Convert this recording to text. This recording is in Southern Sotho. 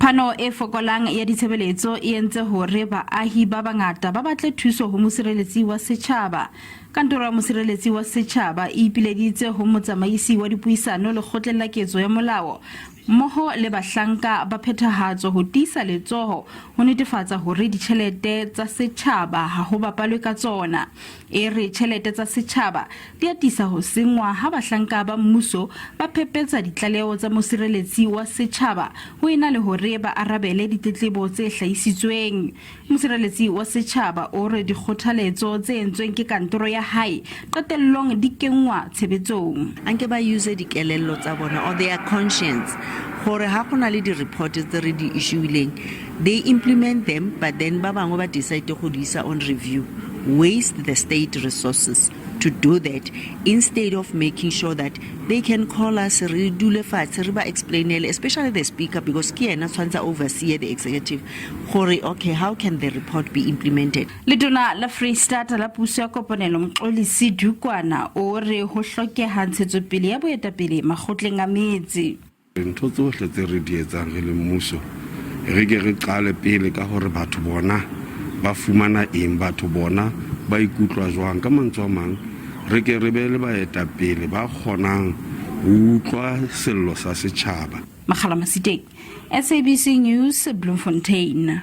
Phano e fokolang ya ditshebeletso e entse hore baahi ba bangata ba batle thuso ho mosireletsi wa setjhaba. Kantoro ya mosireletsi wa setjhaba e ipileditse ho motsamaisi wa dipuisano lekgotleng la ketso ya molao mmoho le bahlanka ba phethahatso ho tiisa letsoho ho netefatsa hore ditjhelete tsa setjhaba ha ho bapalwe ka tsona. E re tjhelete tsa setjhaba di atisa ho senngwa ha bahlanka ba mmuso ba phepetsa ditlaleho tsa mosireletsi wa setjhaba ho ena le hore ba arabele ditletlebo tse hlahisitsweng. Mosireletsi wa setjhaba o re dikgothaletso tse entsweng ke kantoro ya hae qetellong di kenngwa tshebetsong. Anke ba use dikelello tsa bona or their conscience gore ha go na le di-report tse re di issuileng, they implement them, but then ba bangwe ba decide go di isa on review, waste the state resources to do that instead of making sure that they can call us, re dule fatshe, re ba explainele, especially the speaker, because ke yena tshwanetse oversee the executive, gore okay, how can the report be implemented? Letona la Freistata la Puso ya Kopanelo Mxolisi Dukwana o re ho hlokeha ntshetsopele ya boetapele makgotleng a metse. Ntho tsohle tse re di etsang re le mmuso, re ke re qale pele ka hore batho bona ba fumana eng, batho bona ba ikutlwa jwang. Ka mantswe a mang, re ke re be le baetapele ba kgonang ho utlwa sello sa setjhaba. Makgala Masiteng, SABC News, Bloemfontein.